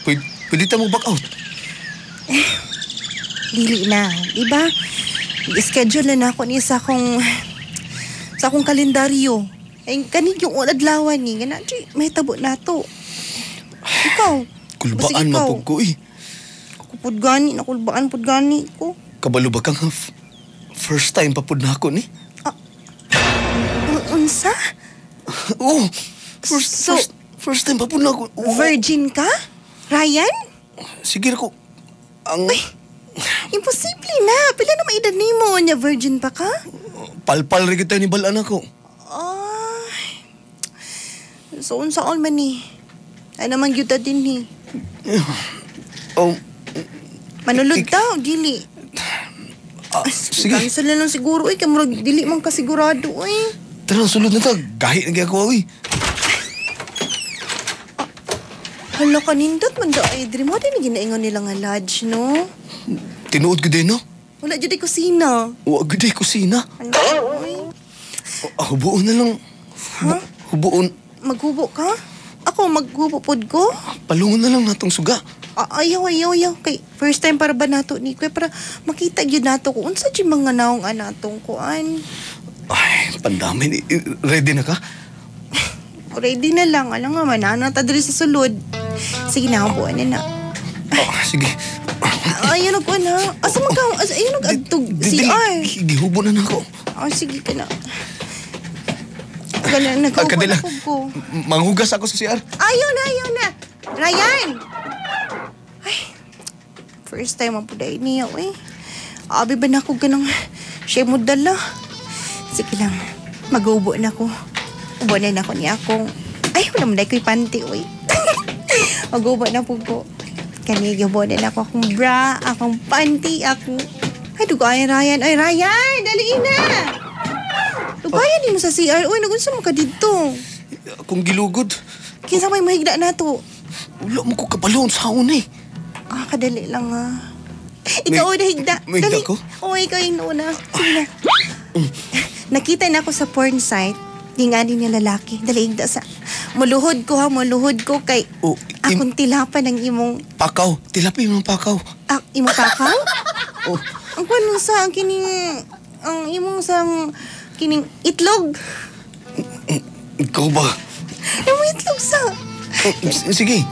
Pwede ta mo back out. Dili na, di ba? I-schedule na nako ni sa akong kalendaryo. Ay, kanig yung adlawan ni, nga na, may tabo na to. Ikaw? Kulbaan Basig ikaw. Mapug ko eh. Ako pud gani, nakulbaan pud gani ko. Kabalo ba kang first time pa pud na ako ni? Unsa? Oh, first, So- first time pa pud na ako. Oo. Virgin ka? Ryan? Sige ko. Ang Imposible na. Pila na maedad nimo nya virgin pa ka? Palpal rin kita ni balaan ako. Ay. So unsaon man ni? Ay naman gyud ta din ni. Oh, Manulod ta o dili? Ah, sige. Cancel na lang siguro eh. Kay murag dili man kasigurado eh. Tara, sulod na ta. Gahi na ako eh. Hala ka, nindot man da ay diri mo din ginaingon nila nga lodge, no? Tinuod ko din, no? Wala jud ay kusina. Wa gud ay kusina. Ano? Oy. Ah, hubuon na lang. Ha? Hubuon. Maghubo ka? Ako maghubo pod ko? Palungon na lang natong suga. Ah, ayaw, ayaw, ayaw. Kay first time para ba nato ni Kuya para makita gyud nato kung unsa jud mga naong anatong kuan. Ay, pandamin. Ready na ka? Ready na lang. Alam nga, manana ta diri sa sulod. Sige na, hubuan na na. Oh, sige. Ah, ayaw nagkuan ha. Asa man ka? Asa, ayaw nag-adtog CR. Gihubo na nako. Ah, sige ka na. Gala, naghubo Kadila. na pud ko. Manghugas ako sa CR. Ayaw na, ayaw na. Ryan! Ay, first time ang puday niya, eh. Abi ba na ako ganang siya mo dala? Sige lang, mag-ubo na ko. Ubo na na ako niya akong... Ay, wala mo na ko'y panty, uy. Mag-ubo na po ko. Kani, ubo na na ako akong bra, akong panty, akong... Ay, dugayan, Ryan. Ay, Ryan! Dali na! Dugayan din mo sa CR. Uy, nagunsa mo ka dito. Akong gilugod. Kinsa may mahigda na to? Wala mo ko kabalon sa una eh. Ah, kadali lang ah. Ikaw na higda. May higda Dali. ko? Oo, ikaw yung una. Sige na. Nakita na ako sa porn site. Di nga ni niya lalaki. Dali higda sa... Muluhod ko ha, muluhod ko kay... Oh, akong tilapan ng imong... Pakaw. Tilapia yung pakaw. Ah, imong pakaw? Oh, Ang kwan sa ang kining... Ang imong sang... Kining itlog. Ikaw ba? Imong itlog sa... Oh, sige.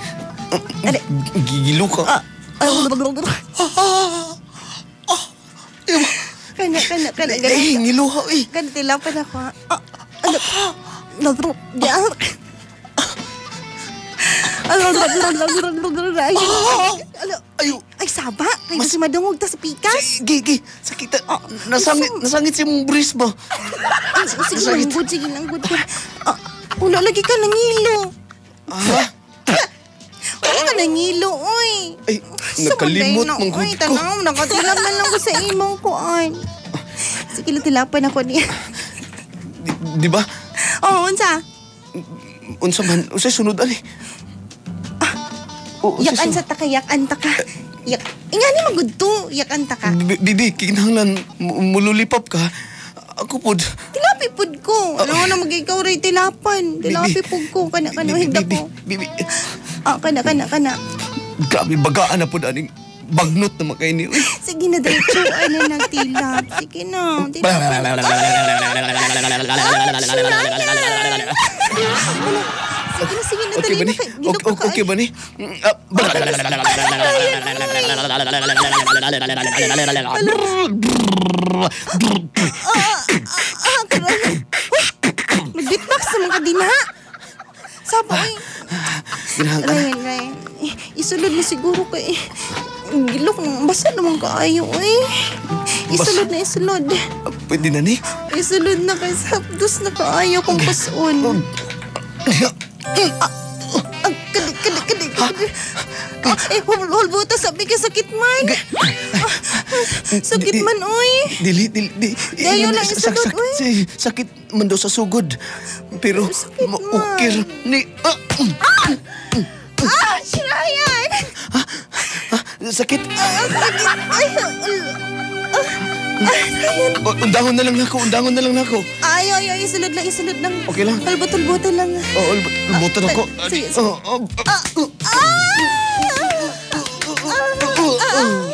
Ano? Gigilo ka. Ah, kana, kana, kana. Eh, ngiluha eh. Kana, tilapan ako ha. Ah, ano? Ano? Ano? Ayo. Ay, saba. Kay kasi madungog ta sa pikas. Sige, sige. Sakit. Nasangit, nasangit si mong bris ba? Ay, sige, langgod. Sige, langgod ka. Ah, wala lagi ka nangilo. Ah, Wala ka nangilo, oy. Ay, nakalimot Sa man gud Oy, ko. tanaw, nakatilap na lang ko sa imong kuan. Sige, tilapan ako niya. Di ba? Oh, unsa? Unsa man, unsa sunod ani? Oh, unsa Yakan sunod? sa taka, yakan ta ka. Yak. Ingani magud to, yakan ta ka. Bibi, kinahanglan mululipap ka. Ako pod. Tilapi pud ko. Alam mo na mag-ikaw rin tilapan. Tilapi pud ko. Kana, kana, Bibi, higda bibi, ko. bibi. Ah, kana, kana, kana. Grabe, bagaan na pod aning bagnot na makaini. Uy. Sige na, diretso. Ay na, nagtilap. Sige na. Tilapan. Sige na, sige na. Okay Dali ba ni? na. Gilok Okay, ka. okay ba ni? Ah, karay. Uy, nag-beatbox naman ka din, ha? Sabo, ay. Ginahan ka na. Ryan, Ryan. Eh, isulod mo siguro kay... Gilok, basta naman kaayo, eh. Isulod na, isulod. Pwede na ni? Isulod na kay sapdos na kaayo kung pasun. Ah, kali, kali, kali, kali. Ah, eh, hulbuta, sabi ka, sakit man. Ah, sakit man, oy. Dili, dili, di. Dayo lang isulod, uy. Sakit man daw sa sugod. Pero Sakit man. maukir ni... Ah, Ah, si Ryan! ah, sakit. Ah, sakit. Ay, ah, ah, Ryan. Oh, undangon na lang nako, undangon na lang nako. Ay, ay, ay, isulod lang, isulod lang. Okay lang. Hulbot-hulbotan lang. Oh, lubutan ako. Sige, sige. Oh, oh, Ah! Ah! Oh.